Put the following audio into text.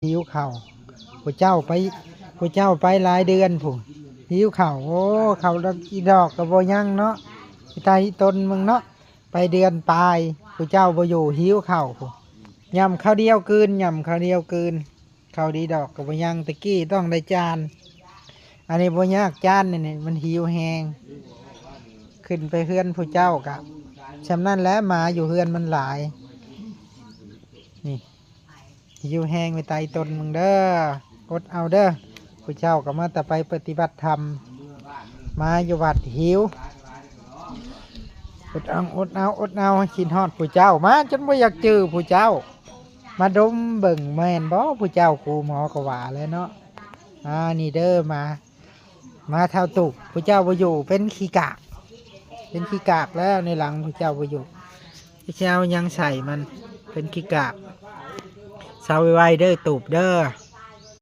ຫິວເຂົ້າ. ຜູ້ເຈົ້າໄປ ຜູ້ເຈົ້າໄປຫຼາຍເດືອນພຸ້ນ ຫິວເຂົ້າ. ໂອ້ ເຂົ້າດອກອີດອກກໍບໍ່ຍັງເນາະ ອີຕາອີຕົນມຶງເນາະ. ໄປເດືອນປາຍ ຜູ້ເຈົ້າບໍ່ຢູ່ ຫິວເຂົ້າພຸ້ນ. ຫຍ້ຳຄາວດຽວກືນ ຫຍ້ຳຄາວດຽວກືນ. ເຂົ້າດີດອກກໍບໍ່ຍັງ ແຕ່ກີ້ຕ້ອງໄດ້ຈານ. ອັນນີ້ບໍ່ຍາກ ຈານນີ້ ນີ້ມັນຫິວແຮງ. ຂຶ້ນໄປເຮືອນຜູ້ເຈົ້າກະຊ່ຳນັ້ນແຫຼະ ໝາຢູ່ເຮືອນມັນຫຼາຍ. ນີ້ ຫິວແຮງໄປຕາຍຕົນມຶງເດີ ອົດເອົາເດີ. ຜູ້ເຈົ້າກໍມາແຕ່ໄປປະຕິບັດທຳ ມາຢູ່ວັດຫິວ. ອົດເອົາ ອົດເອົາ ອົດເອົາ ຄິດຮອດຜູ້ເຈົ້າ ມາຈົນບໍ່ຢາກຈື່ຜູ້ເຈົ້າ. ມາດົມເບິ່ງແມ່ນບໍ່ຜູ້ເຈົ້າ ຄູໝໍກໍວ່າແລ້ວເນາະ. ອ່າ ນີ້ເດີ ມາ ມາເທົ່າຕູບ ຜູ້ເຈົ້າບໍ່ຢູ່ ເປັນຂີ້ກາກ ເປັນຂີ້ກາກແລ້ວ ໃນຫຼັງຜູ້ເຈົ້າບໍ່ຢູ່. ຈະເອົາຫຍັງໃສ່ມັນ ເປັນຂີ້ກາກ. ເຊົາໄວໆເດີ ຕູບເດີ.